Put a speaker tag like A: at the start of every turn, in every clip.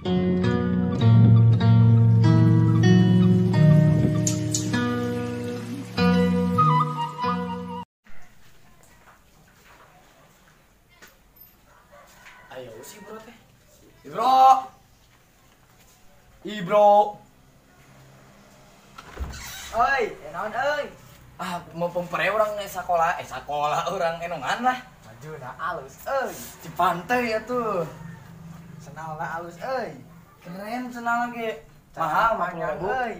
A: Ayo sih bro teh. Ibro. Ibro.
B: Oi, naon euy?
A: Ah, mau pempere urang sakola, sakola urang enongan lah.
B: Maju na alus euy.
A: Di pantai ya tuh.
B: Senal na alus euy.
A: Keren senal ge. Mahal 50.000 euy.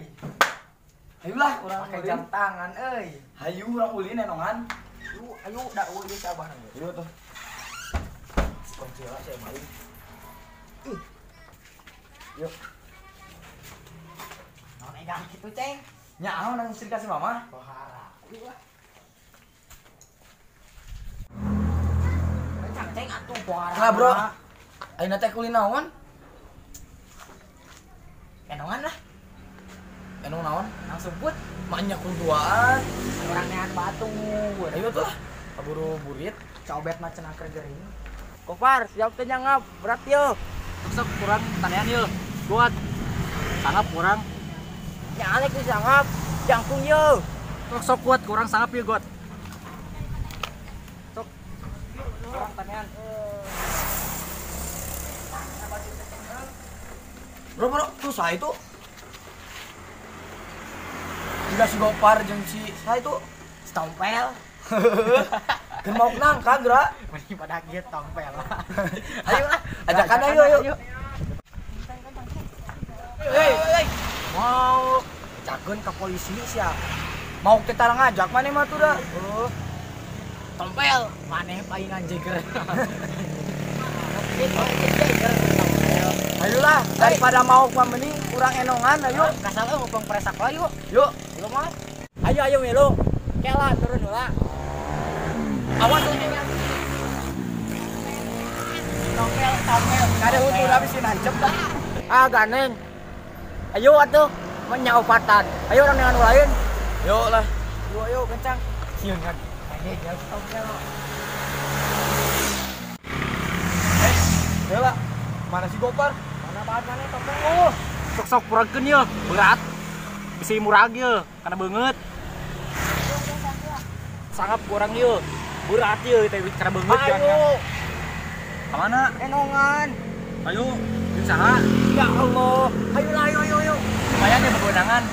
A: Hayulah urang
B: pakai jam tangan euy.
A: Hayu urang ulin enongan.
B: Ayo, ayo da euy si abah nang.
A: Ayo tuh. Kunci lah saya maling. Yuk.
B: Naon egang kitu, Ceng?
A: Nyaho nang cerita si mama.
B: Pohara. Ayo lah. Ceng, Ceng atuh pohara.
A: Lah, Bro. Ayeuna teh kulin naon?
B: Enongan lah.
A: Enong naon?
B: Nang sebut
A: maknya kuntuan.
B: Urang nean batu.
A: Ayo tuh lah. Kaburu burit,
B: cobet mah cenah keur gering. Kopar, siap teh nyangap, berat yo.
C: Sok kurang tanian yo. Kuat. Sangap kurang.
B: Nyalek ku sangap, jangkung yo.
C: Sok kuat kurang sangap yo, God. Sok kurang tanian.
A: Bro, bro, tuh saya itu. Juga si Gopar jeung si saya itu
B: tompel.
A: Kan mau nangka gerak.
B: Mending pada giat tompel.
A: Ayo lah, ajakan ayo ayo.
B: Hei, mau jagoan ke polisi sih ya.
A: Mau kita ngajak mana mah tuh dah.
B: Oh. Tompel, maneh palingan jeger.
A: Ayolah, daripada mau mah mending kurang enongan ayo.
B: Kasal euy ngupeng presak lah yuk.
A: Yuk,
B: yuk mah. Ayo ayo melu. Kela turun heula.
A: Awas tuh.
B: Tompel, tompel.
A: Kada hutur habis nancep dah.
B: Ah, ganeng. Ayo atuh, menyaupatan. Ayo orang dengan lain.
A: Yuk lah.
B: Yuk ayo kencang. Sieun kan. Ayo jauh tompel.
A: Eh, lah. Mana si Gopar?
B: Mana bahan mana tompel?
C: Oh, sok-sok kurangkeun ye, berat. Bisi murag ye, kana beungeut. Sangap kurang ye. Berat ye teh kana beungeut.
B: Ayo.
C: Ka mana?
B: Enongan.
C: Ayo, jeung saha?
B: Ya Allah. Ayo lah, ayo ayo ayo.
C: Lumayan ya begonangan.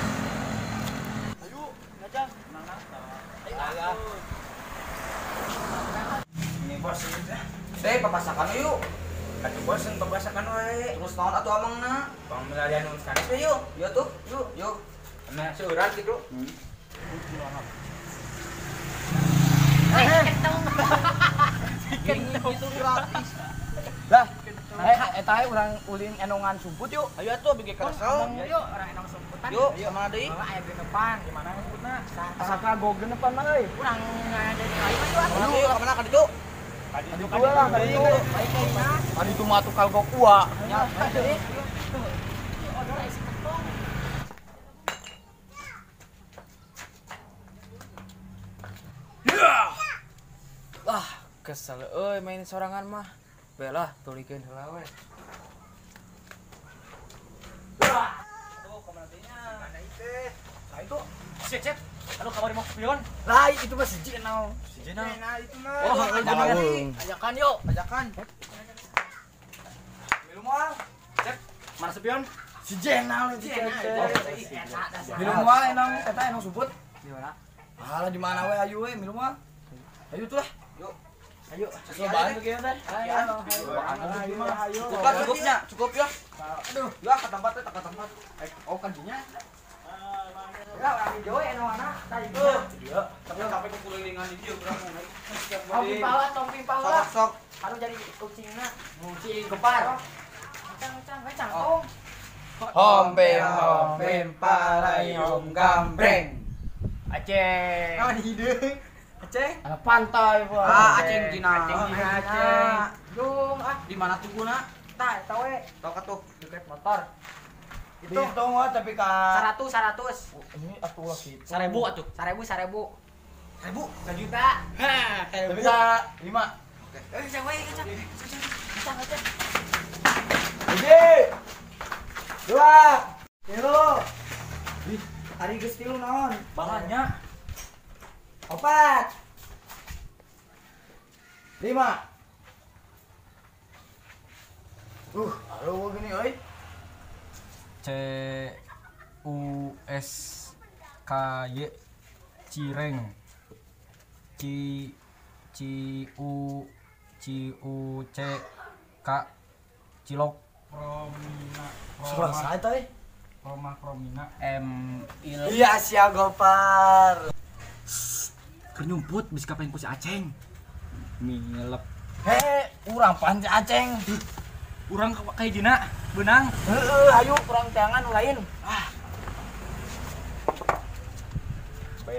A: Ayo, ngajak. Ayo. Ini bos ini.
D: Teh papasakan yuk.
A: Atuh bosen papasakan we.
D: Terus naon atuh amangna?
A: Bang melarian nu sanes we yuk.
D: Yuk tuh, yuk, yuk.
A: Nah, seuran kitu.
B: Eh, kentong. Kentong
D: itu gratis.
A: Lah, eta urang ulin enongan sumput yuk.
D: Ayo atuh bikin kesel.
B: Yuk, urang enong sumputan.
D: Yuk, ka mana deui?
B: Aya genepan.
A: Di mana sumputna? Asa ka go genepan mah euy.
B: Urang jadi lain mah yuk.
D: Yuk, ka mana ka ditu?
A: Ka ditu lah, ka ditu. Ka ditu mah atuh kalgok ua.
B: Nya, deui.
D: Ah, kesel euy main sorangan mah. Belah tulikeun heula we.
A: Tuh, kamana teh nya?
D: Mana ieu?
A: Sa itu.
C: Cek, cek. Aduh, kamari mau pion.
A: Lah, itu mah si Jenal.
C: Si Jenal.
D: Nah, itu mah.
C: Oh, heeh.
B: Ajakan yuk,
D: ajakan.
A: Milu moal.
C: Cek, mana sepion?
A: Si Jenal itu. Milu moal enong eta enong sumput.
B: Di mana?
A: Alah di mana we ayo we milu moal. Ayo tuh lah.
D: Yuk.
B: Ayo,
A: cobaan tuh kayaknya teh.
B: Ayo,
A: ayo.
D: Cukup lah, cukupnya, cukup ya. Aduh, ya ke tempat teh, ke tempat.
A: Oh, kan dinya.
B: Ya, orang hijau enong anak tadi.
A: Iya.
D: Tapi sampai ke kulilingan di dieu urang.
B: Tong pimpala, tong pimpala.
D: Sok sok.
B: Aduh jadi kucingna.
A: Kucing gepar.
B: Kencang, kencang, kencang. Tong.
A: Hompem hompem parayong gambreng.
C: Aceh.
D: Naon hideung? Aceh.
A: Ada pantai, Pak.
D: Ah, Aceng Cina.
B: Aceng Cina.
D: Aceng.
B: Dung ah,
D: di mana tuguna?
B: Tah, eta we.
D: Tok atuh.
B: Deket motor.
A: Itu hitung we tapi ka
B: 100 100.
A: Ini atuh lah gitu.
C: 1000 atuh.
B: 1000 1000.
D: 1000,
C: 1 juta. Hah,
A: tapi ka 5.
D: Oke. Eh, siapa we? Kencang.
B: Kencang, kencang.
A: Hiji. 2, 3. Ari geus 3 naon?
C: Balanya.
A: 4, 5. Aduh gini euy.
D: C U S K Y Cireng. C C U C U C K Cilok. Promina.
A: Surah saya teh.
D: Promah Promina M Il.
A: Iya sia Gopar.
C: Keur nyumput bisi kapain ku si Aceng.
D: Milep.
A: He, urang pan si Aceng.
C: Urang kayak jina beunang.
A: Heeh, ayo urang teangan lain. Ah.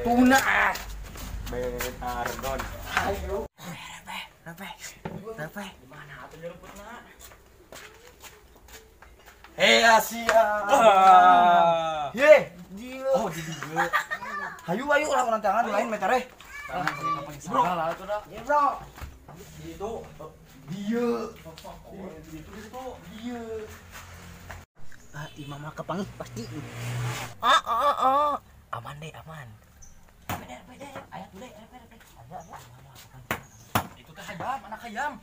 A: Tuna.
C: Benardon.
A: Ayo.
D: Repe.
C: Di mana atuh nyeruputna?
A: Hei Asia. Ye, dia.
C: Oh, jadi gue.
A: Hayu ayo urang urang teangan lain meter eh.
C: Bro, lah atuh dah.
A: Ye, bro.
C: Itu
A: dia.
C: Itu
A: dia.
B: Ah, imam mah kepanggih pasti. Aman deh, aman. Beda, ayat boleh, beda. Ada.
C: Itu teh hayam, anak hayam.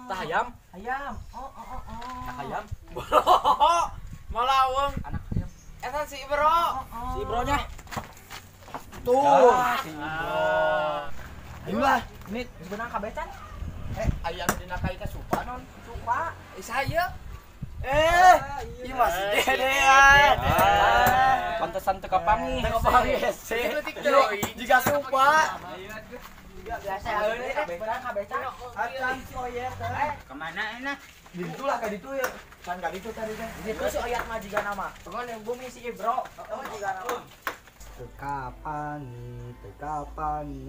C: Tah hayam.
B: Hayam.
C: Anak hayam.
D: Bro, malaweng.
C: Anak hayam.
D: Eta si Ibro.
C: Si Ibronya.
A: Tuh.
C: Si Ibro.
A: Ayolah,
B: ini sebenarnya kabecan.
D: Ayam dina kai ka supa non.
B: Supa.
D: Saya.
A: Iya masih dedean.
C: Pantesan teu kapanggih.
A: Teu kapanggih hese. Jika supa.
B: Biasa beunang kabecan.
A: Acan si Oyet teh.
B: Kemana enak?
A: Ditulah ka ditu ya. Kan ka ditu tadi teh.
B: Itu si Oyat mah jiga nama. Pengon yang bumi si Ibro. Oh jiga nama.
E: Teu kapanggih,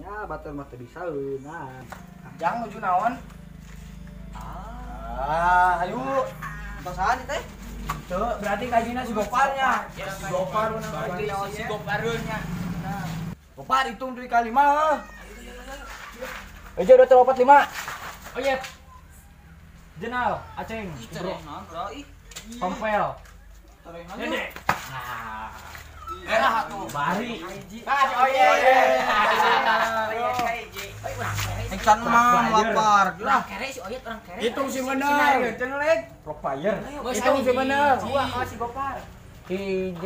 E: ah batur mah teu disaeunah.
A: Jang nuju naon? Ah, ayo. Tosan teh. Tuh, berarti kajina si Goparnya.
D: Ya,
A: si Gopar
D: berarti si Goparnya.
A: Nah. Gopar hitung 3 kali 5.
C: Aja 2 3 4 5. Oh iya. Jenal, Aceng, Bro. Tompel. Dede. Nah.
D: Elah atuh.
C: Bari.
B: Ah, si Oye.
A: Ikan mah lapar.
B: Lah, kere si Oyet orang kere.
A: Hitung si bener.
C: Rockfire.
A: Hitung si bener.
B: Dua oh si Gopar.
D: 1,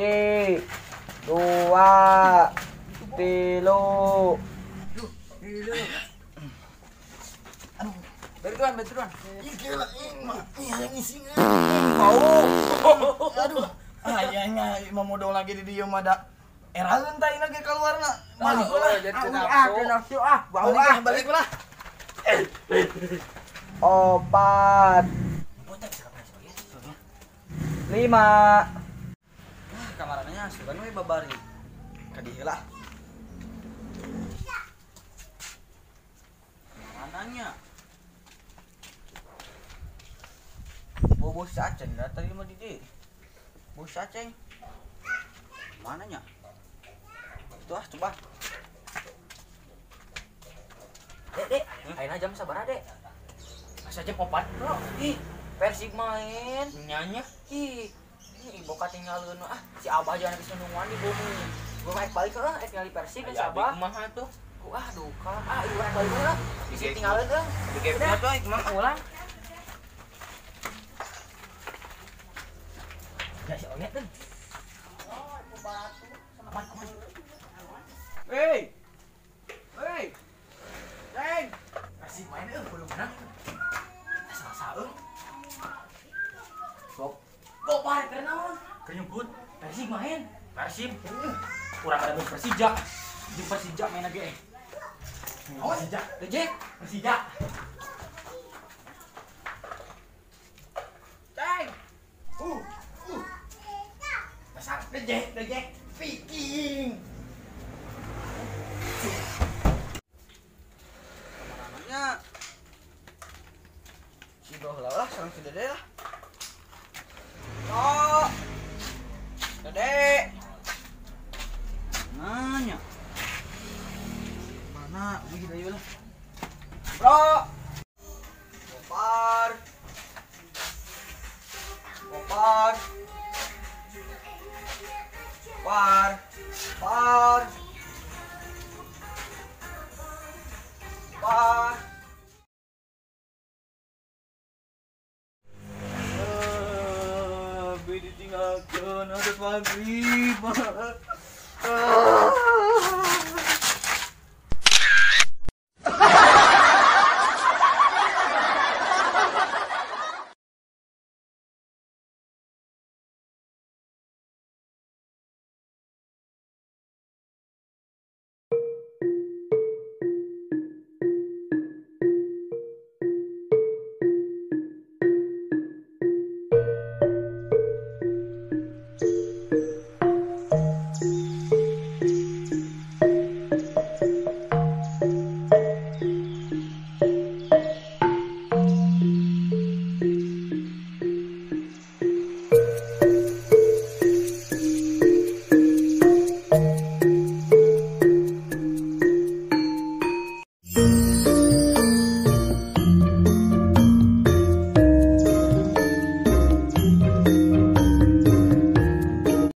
D: 2, 3.
A: Aduh,
D: Berduan.
A: Ih gila, mah ngisi. Bau. Aduh. Ayahnya mau modal lagi di dieu mah da. Eraeun tah ina ge kaluarna. Balik lah.
B: Ah, nafsu ah.
A: Bau ah, balik lah.
D: 4, 5.
A: Ah, kamarannya sugan we babari. Ka dieu lah. Kamarana. Bos Aceng dah tadi mah di dieu. Bos Aceng. Mananya? Itu ah coba.
B: Dek, ayeuna jam sabaraha, Dek? Asa jam 4, Bro. Ih, Persib main.
D: Nyanya.
B: Ih, ibu katinggalkeun ah, si Abah jangan geus nungguan di bumi. Gua mah balik heuh, rek ningali Persib si Abah.
D: Kumaha tuh?
B: Ku ah duka. Ah, ieu rek balik heula. Bisi tinggalkeun heuh.
D: Dikepna tuh kumaha
B: ulang. Ya si Oyet tuh.
A: Oh, ibu batu sama
D: Hei. Hei. Ceng.
C: Persib main euy belum menang. Salah euy. Gopar keur naon? Keur nyumput. Persib main. Persib. Kurang ada Persija. Di Persija main lagi eh. Persija. Rejek. Persija.
D: Ceng.
A: Besar. Rejek. Viking. Kemarannya si bro lah, serang si Dede lah. Oh, Dede. Nanya. Mana? Wih, ayo lah. Bro. Gopar. Gopar.
B: Par. Par. Par. Par.
A: Ditinggalkeun harus maghrib.